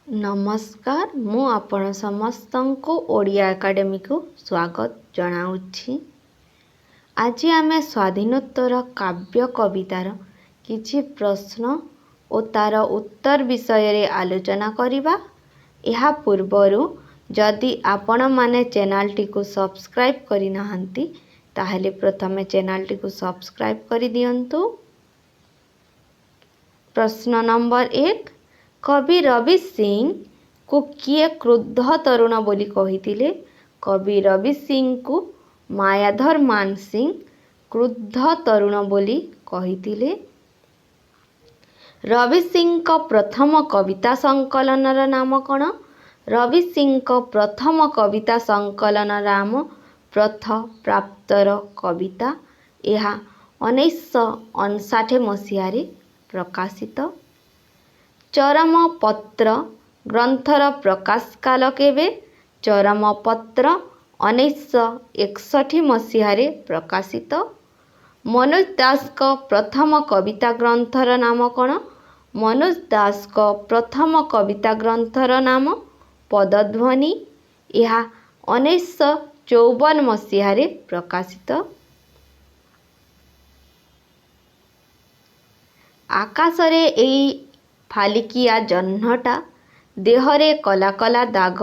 ନମସ୍କାର, ମୁଁ ଆପଣ ସମସ୍ତଙ୍କୁ ଓଡ଼ିଆ ଏକାଡେମୀକୁ ସ୍ୱାଗତ ଜଣାଉଛି। ଆଜି ଆମେ ସ୍ୱାଧୀନୋତ୍ତର କାବ୍ୟ କବିତାର କିଛି ପ୍ରଶ୍ନ ଓ ତାର ଉତ୍ତର ବିଷୟରେ ଆଲୋଚନା କରିବା। ଏହା ପୂର୍ବରୁ ଯଦି ଆପଣମାନେ ଚ୍ୟାନେଲଟିକୁ ସବସ୍କ୍ରାଇବ୍ କରିନାହାନ୍ତି, ତାହେଲେ ପ୍ରଥମେ ଚ୍ୟାନେଲଟିକୁ ସବସ୍କ୍ରାଇବ୍ କରିଦିଅନ୍ତୁ। ପ୍ରଶ୍ନ ନମ୍ବର 1, କବି ରବି ସିଂଙ୍କୁ କିଏ କ୍ରୁଦ୍ଧ ତରୁଣ ବୋଲି କହିଥିଲେ? କବି ରବି ସିଂଙ୍କୁ ମାୟାଧର ମାନସିଂହ କ୍ରୁଦ୍ଧ ତରୁଣ ବୋଲି କହିଥିଲେ। ରବି ସିଂଙ୍କ ପ୍ରଥମ କବିତା ସଂକଳନର ନାମ କ'ଣ? ରବି ସିଂଙ୍କ ପ୍ରଥମ କବିତା ସଂକଳନର ନାମ ପଥ ପ୍ରାପ୍ତର କବିତା। ଏହା 1959 ମସିହାରେ ପ୍ରକାଶିତ। ଚରମପତ୍ର ଗ୍ରନ୍ଥର ପ୍ରକାଶ କାଳ କେବେ? ଚରମପତ୍ର 1961 ମସିହାରେ ପ୍ରକାଶିତ। ମନୋଜ ଦାସଙ୍କ ପ୍ରଥମ କବିତା ଗ୍ରନ୍ଥର ନାମ କ'ଣ? ମନୋଜ ଦାସଙ୍କ ପ୍ରଥମ କବିତା ଗ୍ରନ୍ଥର ନାମ ପଦଧ୍ୱନି। ଏହା 1954 ମସିହାରେ ପ୍ରକାଶିତ। ଆକାଶରେ ଏଇ ଫାଲିକିଆ ଜହ୍ନଟା, ଦେହରେ କଳା କଳା ଦାଗ,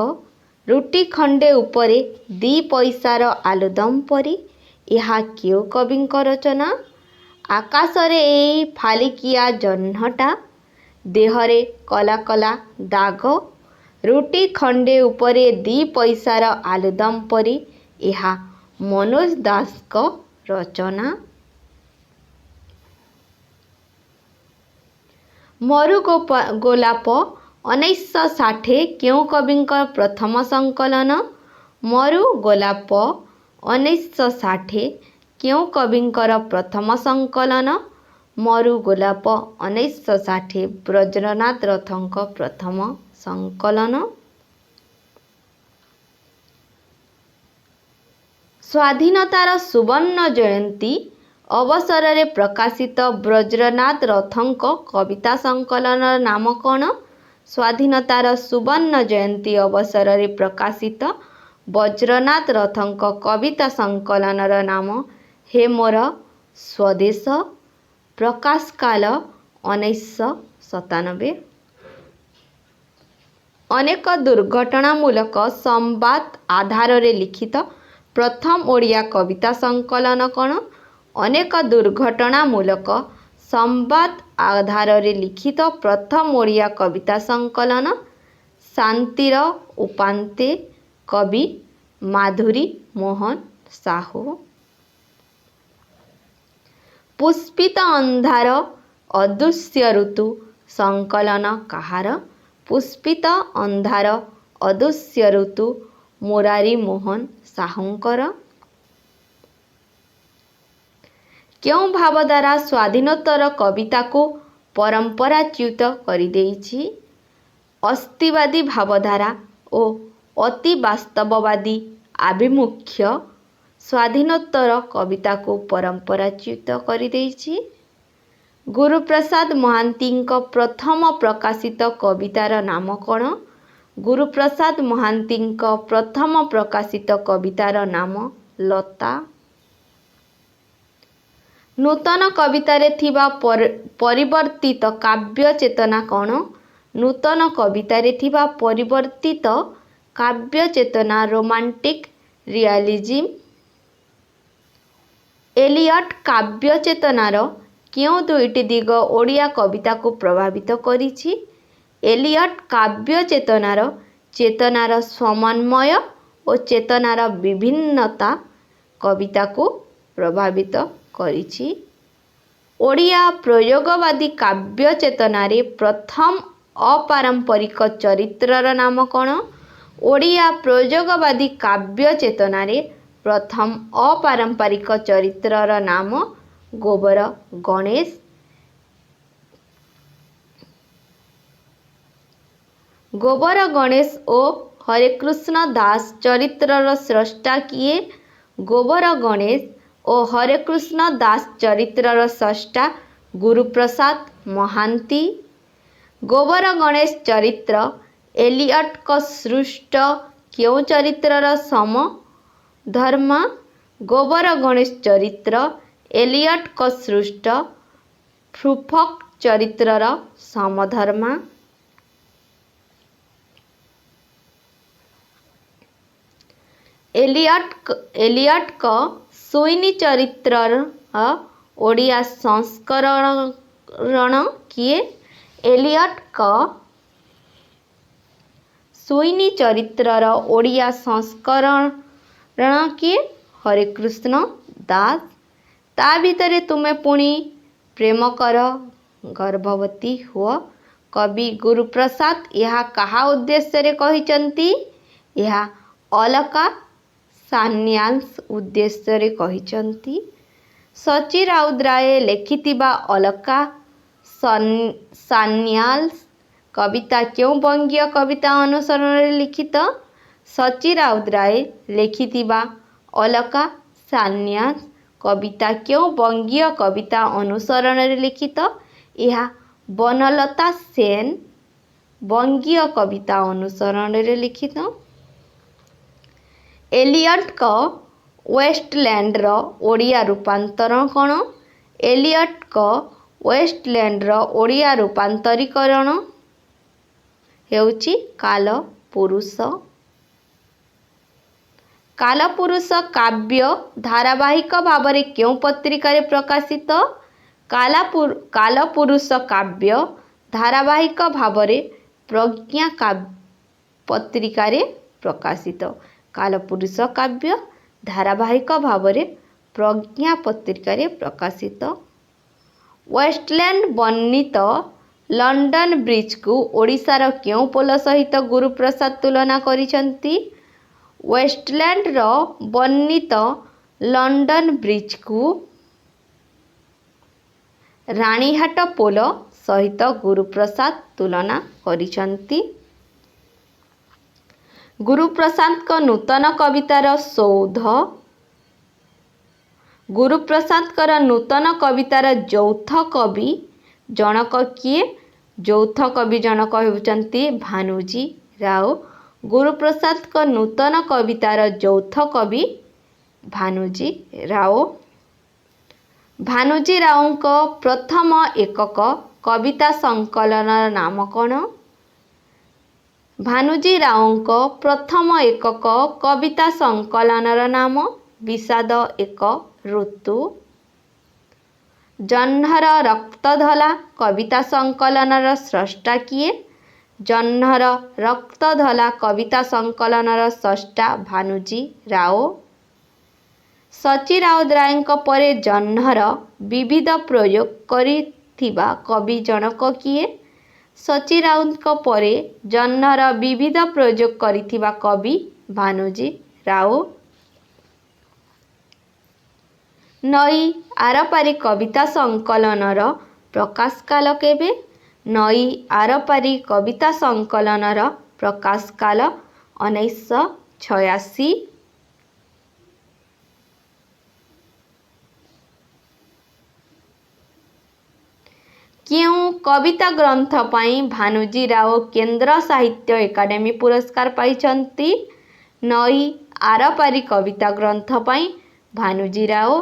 ରୁଟି ଖଣ୍ଡେ ଉପରେ ଦି ପଇସାର ଆଲୁଦମ ପରି, ଏହା କେଉଁ କବିଙ୍କ ରଚନା? ଆକାଶରେ ଏଇ ଫାଲିକିଆ ଜହ୍ନଟା, ଦେହରେ କଳା କଳା ଦାଗ, ରୁଟି ଖଣ୍ଡେ ଉପରେ ଦି ପଇସାର ଆଲୁଦମ ପରି, ଏହା ମନୋଜ ଦାସଙ୍କ ରଚନା। ମରୁ ଗୋଲାପ 1960 କେଉଁ କବିଙ୍କ ପ୍ରଥମ ସଂକଳନ? ମରୁ ଗୋଲାପ 1960 କେଉଁ କବିଙ୍କର ପ୍ରଥମ ସଂକଳନ? ମରୁ ଗୋଲାପ 1960 ବ୍ରଜନାଥ ରଥଙ୍କ ପ୍ରଥମ ସଂକଳନ। ସ୍ୱାଧୀନତାର ସୁବର୍ଣ୍ଣ ଜୟନ୍ତୀ ଅବସରରେ ପ୍ରକାଶିତ ବ୍ରଜନାଥ ରଥଙ୍କ କବିତା ସଂକଳନର ନାମ କ'ଣ? ସ୍ୱାଧୀନତାର ସୁବର୍ଣ୍ଣ ଜୟନ୍ତୀ ଅବସରରେ ପ୍ରକାଶିତ ବଜ୍ରନାଥ ରଥଙ୍କ କବିତା ସଂକଳନର ନାମ ହେ ମୋର ସ୍ୱଦେଶ। ପ୍ରକାଶ କାଳ 1997। ଅନେକ ଦୁର୍ଘଟଣାମୂଳକ ସମ୍ବାଦ ଆଧାରରେ ଲିଖିତ ପ୍ରଥମ ଓଡ଼ିଆ କବିତା ସଂକଳନ କ'ଣ? ଅନେକ ଦୁର୍ଘଟଣାମୂଳକ ସମ୍ବାଦ ଆଧାରରେ ଲିଖିତ ପ୍ରଥମ ଓଡ଼ିଆ କବିତା ସଂକଳନ ଶାନ୍ତିର ଉପାନ୍ତେ, କବି ମାଧୁରୀ ମୋହନ ସାହୁ। ପୁଷ୍ପିତ ଅନ୍ଧାର ଅଦୃଶ୍ୟ ଋତୁ ସଂକଳନ କାହାର? ପୁଷ୍ପିତ ଅନ୍ଧାର ଅଦୃଶ୍ୟ ଋତୁ ମୁରାରୀ ମୋହନ ସାହୁଙ୍କର। କେଉଁ ଭାବଧାରା ସ୍ୱାଧୀନୋତ୍ତର କବିତାକୁ ପରମ୍ପରାଚ୍ୟୁତ କରିଦେଇଛି? ଅସ୍ତିବାଦୀ ଭାବଧାରା ଓ ଅତିବାସ୍ତବବାଦୀ ଆଭିମୁଖ୍ୟ ସ୍ୱାଧୀନୋତ୍ତର କବିତାକୁ ପରମ୍ପରାଚ୍ୟୁତ କରିଦେଇଛି। ଗୁରୁପ୍ରସାଦ ମହାନ୍ତିଙ୍କ ପ୍ରଥମ ପ୍ରକାଶିତ କବିତାର ନାମ କ'ଣ? ଗୁରୁପ୍ରସାଦ ମହାନ୍ତିଙ୍କ ପ୍ରଥମ ପ୍ରକାଶିତ କବିତାର ନାମ ଲତା। ନୂତନ କବିତାରେ ଥିବା ପରିବର୍ତ୍ତିତ କାବ୍ୟ ଚେତନା କ'ଣ? ନୂତନ କବିତାରେ ଥିବା ପରିବର୍ତ୍ତିତ କାବ୍ୟ ଚେତନା ରୋମାଣ୍ଟିକ୍ ରିଆଲିଜିମ୍। ଏଲିଅଟ୍ କାବ୍ୟ ଚେତନାର କେଉଁ ଦୁଇଟି ଦିଗ ଓଡ଼ିଆ କବିତାକୁ ପ୍ରଭାବିତ କରିଛି? ଏଲିଅଟ୍ କାବ୍ୟ ଚେତନାର ଚେତନାର ସମନ୍ୱୟ ଓ ଚେତନାର ବିଭିନ୍ନତା କବିତାକୁ ପ୍ରଭାବିତ କରିଛି। ଓଡ଼ିଆ ପ୍ରୟୋଗବାଦୀ କାବ୍ୟ ଚେତନାରେ ପ୍ରଥମ ଅପାରମ୍ପରିକ ଚରିତ୍ରର ନାମ କ'ଣ? ଓଡ଼ିଆ ପ୍ରୟୋଗବାଦୀ କାବ୍ୟ ଚେତନାରେ ପ୍ରଥମ ଅପାରମ୍ପରିକ ଚରିତ୍ରର ନାମ ଗୋବର ଗଣେଶ। ଗୋବର ଗଣେଶ ଓ ହରେକୃଷ୍ଣ ଦାସ ଚରିତ୍ରର ସ୍ରଷ୍ଟା କିଏ? ଗୋବର ଗଣେଶ ଓ ହରେକୃଷ୍ଣ ଦାସ ଚରିତ୍ରର ସ୍ରଷ୍ଟା ଗୁରୁପ୍ରସାଦ ମହାନ୍ତି। ଗୋବର ଗଣେଶ ଚରିତ୍ର ଏଲିଅଟଙ୍କ ସୃଷ୍ଟ କେଉଁ ଚରିତ୍ରର ସମଧର୍ମା? ଗୋବର ଗଣେଶ ଚରିତ୍ର ଏଲିଅଟଙ୍କ ସୃଷ୍ଟ ଫୁଫକ୍ ଚରିତ୍ରର ସମଧର୍ମା। ଏଲିଅଟଙ୍କ ସୁଇନି ଚରିତ୍ରର ଓଡ଼ିଆ ସଂସ୍କରଣ କିଏ? ଏଲିଅଟଙ୍କ ସୁଇନି ଚରିତ୍ରର ଓଡ଼ିଆ ସଂସ୍କରଣ କିଏ? ହରେକୃଷ୍ଣ ଦାସ। ତା ଭିତରେ ତୁମେ ପୁଣି ପ୍ରେମ କର, ଗର୍ଭବତୀ ହୁଅ, କବି ଗୁରୁପ୍ରସାଦ ଏହା କାହା ଉଦ୍ଦେଶ୍ୟରେ କହିଛନ୍ତି? ଏହା ଅଲକା ସାନ୍ନ୍ୟାଲ ଉଦ୍ଦେଶ୍ୟରେ କହିଛନ୍ତି। ସଚ୍ଚି ରାଉତରାୟ ଲେଖିଥିବା ଅଲକା ସାନ୍ନ୍ୟାଲ କବିତା କେଉଁ ବଙ୍ଗୀୟ କବିତା ଅନୁସରଣରେ ଲିଖିତ? ସଚ୍ଚି ରାଉତରାୟ ଲେଖିଥିବା ଅଲକା ସାନ୍ନ୍ୟାଲ କବିତା କେଉଁ ବଙ୍ଗୀୟ କବିତା ଅନୁସରଣରେ ଲିଖିତ? ଏହା ବନଲତା ସେନ ବଙ୍ଗୀୟ କବିତା ଅନୁସରଣରେ ଲିଖିତ। ଏଲିଅଟଙ୍କ ୱେଷ୍ଟଲ୍ୟାଣ୍ଡର ଓଡ଼ିଆ ରୂପାନ୍ତର କ'ଣ? ଏଲିଅଟଙ୍କ ୱେଷ୍ଟଲ୍ୟାଣ୍ଡର ଓଡ଼ିଆ ରୂପାନ୍ତରୀକରଣ ହେଉଛି କାଳପୁରୁଷ। କାଳପୁରୁଷ କାବ୍ୟ ଧାରାବାହିକ ଭାବରେ କେଉଁ ପତ୍ରିକାରେ ପ୍ରକାଶିତ? କାଳପୁରୁଷ କାବ୍ୟ ଧାରାବାହିକ ଭାବରେ ପ୍ରଜ୍ଞା ପତ୍ରିକାରେ ପ୍ରକାଶିତ। କାଳପୁରୁଷ କାବ୍ୟ ଧାରାବାହିକ ଭାବରେ ପ୍ରଜ୍ଞା ପତ୍ରିକାରେ ପ୍ରକାଶିତ। ୱେଷ୍ଟଲ୍ୟାଣ୍ଡ ବର୍ଣ୍ଣିତ ଲଣ୍ଡନ ବ୍ରିଜକୁ ଓଡ଼ିଶାର କେଉଁ ପୋଲ ସହିତ ଗୁରୁପ୍ରସାଦ ତୁଳନା କରିଛନ୍ତି? ୱେଷ୍ଟଲ୍ୟାଣ୍ଡର ବର୍ଣ୍ଣିତ ଲଣ୍ଡନ ବ୍ରିଜକୁ ରାଣୀହାଟ ପୋଲ ସହିତ ଗୁରୁପ୍ରସାଦ ତୁଳନା କରିଛନ୍ତି। ଗୁରୁପ୍ରସାଦଙ୍କ ନୂତନ କବିତାର ସୌଧ ଗୁରୁପ୍ରସାଦଙ୍କର ନୂତନ କବିତାର ଯୌଥ କବି ଜଣକ କିଏ? ଯୌଥ କବି ଜଣକ ହେଉଛନ୍ତି ଭାନୁଜୀ ରାଓ। ଗୁରୁପ୍ରସାଦଙ୍କ ନୂତନ କବିତାର ଯୌଥ କବି ଭାନୁଜୀ ରାଓ। ଭାନୁଜୀ ରାଓଙ୍କ ପ୍ରଥମ ଏକକ କବିତା ସଂକଳନର ନାମ କ'ଣ? ଭାନୁଜୀ ରାଓଙ୍କ ପ୍ରଥମ ଏକକ କବିତା ସଂକଳନର ନାମ ବିଷାଦ ଏକ ଋତୁ। ଜହ୍ନର ରକ୍ତଧଳା କବିତା ସଂକଳନର ସ୍ରଷ୍ଟା କିଏ? ଜହ୍ନର ରକ୍ତଧଳା କବିତା ସଂକଳନର ସ୍ରଷ୍ଟା ଭାନୁଜୀ ରାଓ। ସଚ୍ଚି ରାଉତରାୟଙ୍କ ପରେ ଜହ୍ନର ବିବିଧ ପ୍ରୟୋଗ କରିଥିବା କବି ଜଣକ କିଏ? ସଚ୍ଚି ରାଉତଙ୍କ ପରେ ଜହ୍ନର ବିବିଧ ପ୍ରୟୋଗ କରିଥିବା କବି ଭାନୁଜୀ ରାଓ। ନଈ ଆରପାରି କବିତା ସଂକଳନର ପ୍ରକାଶ କାଳ କେବେ? ନଈ ଆରପାରି କବିତା ସଂକଳନର ପ୍ରକାଶ କାଳ 1986। କେଉଁ କବିତା ଗ୍ରନ୍ଥ ପାଇଁ ଭାନୁଜୀ ରାଓ କେନ୍ଦ୍ର ସାହିତ୍ୟ ଏକାଡେମୀ ପୁରସ୍କାର ପାଇଛନ୍ତି? ନଈ ଆରପାରି କବିତା ଗ୍ରନ୍ଥ ପାଇଁ ଭାନୁଜୀ ରାଓ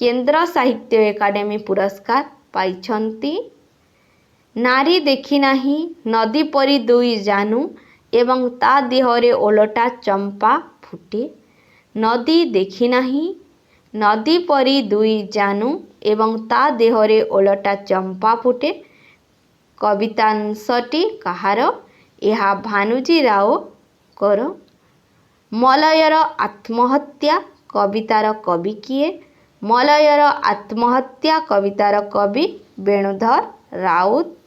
କେନ୍ଦ୍ର ସାହିତ୍ୟ ଏକାଡେମୀ ପୁରସ୍କାର ପାଇଛନ୍ତି। ନାରୀ ଦେଖିନାହିଁ ନଦୀ ପରି ଦୁଇ ଜାନୁ ଏବଂ ତା ଦେହରେ ଓଲଟା ଚମ୍ପା ଫୁଟେ। ନଦୀ ଦେଖିନାହିଁ, ନଦୀ ପରି ଦୁଇ ଜାନୁ ଏବଂ ତା ଦେହରେ ଓଲଟା ଚମ୍ପା ଫୁଟେ କବିତାଂଶଟି କାହାର? ଏହା ଭାନୁଜୀ ରାଓଙ୍କର। ମଳୟର ଆତ୍ମହତ୍ୟା କବିତାର କବି କିଏ? ମଳୟର ଆତ୍ମହତ୍ୟା କବିତାର କବି ବେଣୁଧର ରାଉତ।